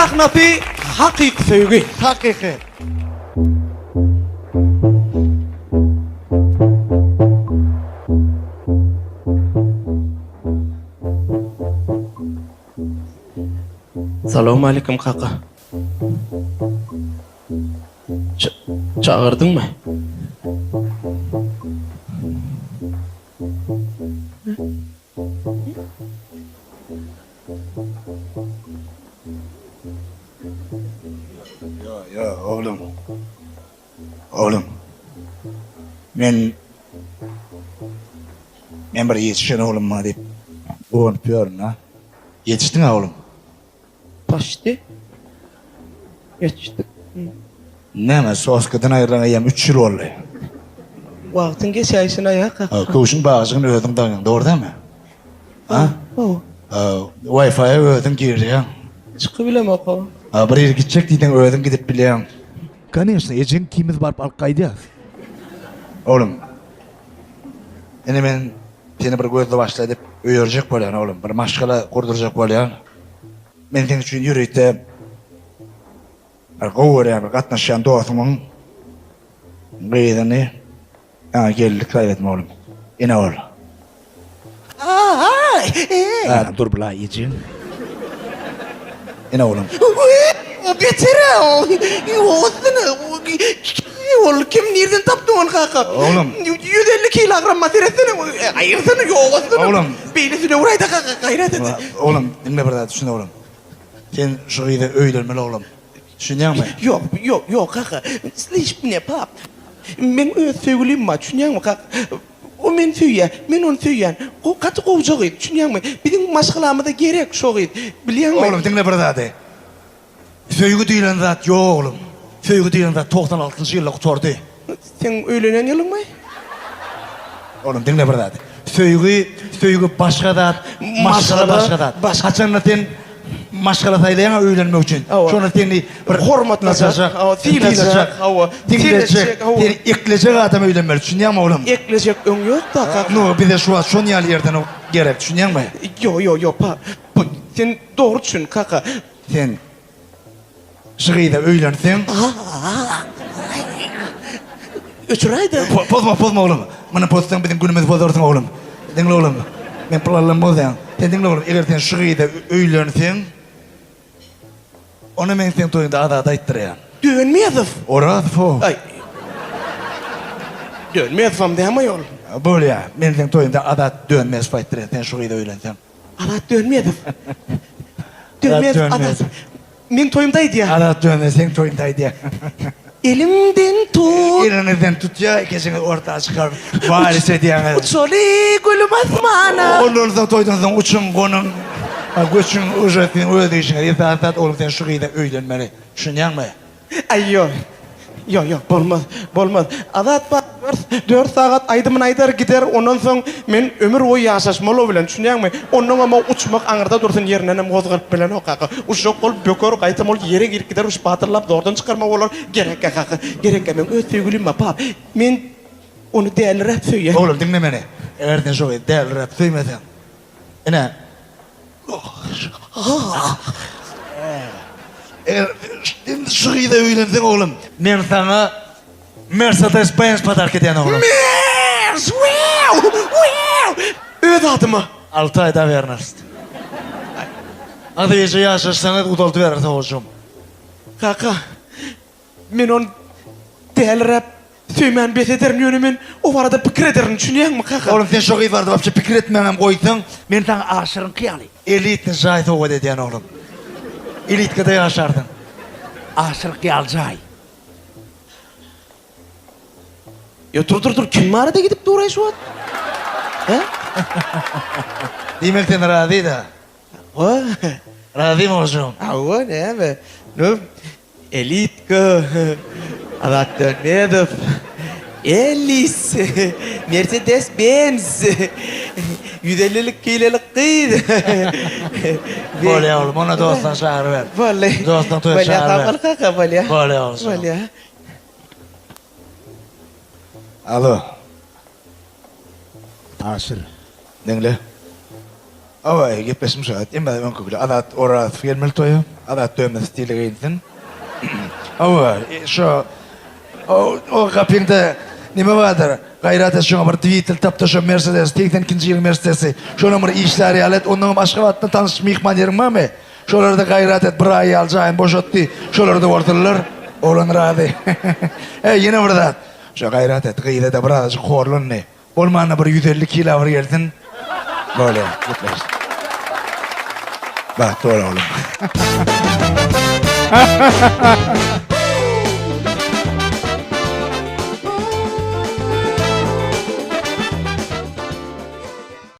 sahnasy hakyky söýgi. Hakyky. Salowmaleýkim kaka. Çagyrdyňmy? Ýo, ýo, oglum. Oglum. Men Men bir ýetişen oglum bar diýip guwanyp ýörün-a. Ýetişdiň-ä oglum. Paşti. Ýetişdik. Näme, soskadan aýrylan eýýäm üç ýyl boldy. Wagtyň geçäýşini aýa kaka. Köwşüň bagjygyny özüň daňýaň, dogry dälmi? Ha? Hawa. Wi-Fi-a özüň girýäň. Çykybilemok hawa. Bir ýere gitjek diýseň özüň gidip bilýäň. Koneşno, ejeň ikimiz baryp alyp gaýdýas. Oglum, ine men seni bir gözli başly edip öýerjek bolýan oglum, bir maşgala gurdurjak bolýan. Men seň üçin ýörite bir gowy görýän bir gatnaşýan dostumyň gyzyny saňa gelinlik saýladym oglum. Ine ol. Aý! Dur bulaý ejeň. Ine oglum. O beter-ä o. Ýogasyny. Ol kim nirden tapdyň ony kaka? Oglum. 150 kilogramma seretsene. Aýyrsana ýogasyny. Oglum. Beýlesine uraýda kaka gaýrat et. Oglum, diňle bir zat düşün oglum. Sen şu gyza öýlenmeli oglum. Düşünýäňmi? Ýok, ýok, ýok kaka. Slyş mne pap. Meň öz söýgülim bar, düşünýäňmi kaka? O meni söýýär, men ony söýýän. Gaty gowja gyz, düşünýäňmi? Biziň maşgalamyza gerek şo gyz, bilýäňmi? Oglum, diňle bir zady. Söýgi diýlen zat ýok, oglum. Söýgi diýlen zat 96-njy ýylda gutardy. Seň öýlenen ýylyňmy? Oglum, diňle bir zady. Söýgi, söýgi başga zat, maşgala başga zat. Haçanda sen Maşgala saýlaýaň-a öýlenmek üçin. Şonda seni bir hormatlajak, sylajak, diňlejek, seni eklejek adam öýlenmeli, düşünýäňmi oglum? Eklejek öň ýok-da kaka. No, bize şu wagt şon ýaly ýerden gerek, düşünýäňmi? Ýo, ýo, ýo, pa, sen dogry düşün, kaka. Sen şu gyza öýlenseň. Öçüräý-de. Pozma, pozma oglum. Muny pozsaň biziň günümizi pozarsyň oglum. Diňle oglum. Men pul allam bozýan. Sen diňle oglum, eger sen şu gyza öýlenseň, onda men seň toýuňda Azat aýtdyrýan. Dönmezow. Orazow. Aý. Dönmezowam dämi ol? Bolýa. Men seň toýuňda Azat Dönmezow aýtdyrýan, sen şu gyza öýlenseň. Azat Dönmezow. Dönmezow Azat. Meň toýumda aýdýa. Azat Dönmez seň toýuňda aýdýa. Elimden tut. Eliňizden tutýa, ikisiňiz orta çykaryp waris edýäňiz. Uçaly gülüm asmana. Ondan soň toýdan soň uçuň, gonuň, göçüň uje siziň öz işiňiz. Esasy zat oglum sen şu gyza öýlenmeli. Düşünýäňmi? Aý ýok. Ýok, ýok, bolmaz, bolmaz. Azat bar, dört sagat aýdymyny aýdar gider, ondan soň men ömür boýy ýaşaşmaly o bilen, düşünýäňmi? Onnoňam o uçmak aňyrda dursun, ýerindenem gozgalyp bilenok kaka. Uçjak bolup böker, gaýtam ol ýere girip gider, uçup batyrlap zordan çykarma bolar. Gerekkä kaka, gerekkä, meň öz söýgülim bar, pap. Men ony däliräp söýýän. Oglum, diňle meni. Eger sen şo gyzy däliräp söýmeseň, ine, Eger indi şu gyza öýlenseň oglum, men saňa Mercedes Benz podark edýän oglum. Mers! Wow! Wow! Öz adyma. Alty aý dawernost. Azyja ýaşaşsaňyz uzaldybereris oguljygym. Kaka, Men ony däliräp söýmän bes ederin, ýöne men o barada pikir ederin, düşünýäňmi, kaka? Oglum, sen şo gyz barada wapşe pikir etmäňem goýsaň, men saňa Aşyryňky ýaly elitny jaý sowgat edýän, oglum. Elitkada ýaşarsyň. Aşyryňky ýaly jaý. Ýo, dur, dur, dur, kim barada gidip dur-aý şu wagt? Hä? Diýmek sen razy-da? Hawa. Razymy, oglum? Hawa, näme? Nu, Elitko, Azat Dönmezow, Ellis, Mercedes Benz, 150 kilolyk gyz. Bolýa oglum, onda dostlaryňy çagyryber. Boldy. Dostlaryňy toýa Bolýa, çagyryber. sag bol kaka, bolýa. Bolýa oglum. Bolýa. Alo. Aşyr, diňle. Hawa, gepleşim şo. Emma öňki bile Azat Orazow gelmeli toýa. Azat dönme stili geýinsin. Hawa, şo o gapyňda neme bardyr? Gaýrat et şoňa bir dwitel tap-da şo Mercedes, 82-nji ýylyň Mercedesi. Şonam bir işlär ýaly et. Onnoňam Aşgabatdan tanyş myhman ýeriň barmy? Şolarda gaýrat et, bir aý ýaly jaýyny boşatdy. Şolarda bolsunlar. Oglan razy. Äý, ýene bir zat. Şo gaýrat et, gyza-da birazajyk horlandy. Bolmanda bir 150 kila bir gelsin. Bolýa, gepleşdik. Bagtly bol oglum.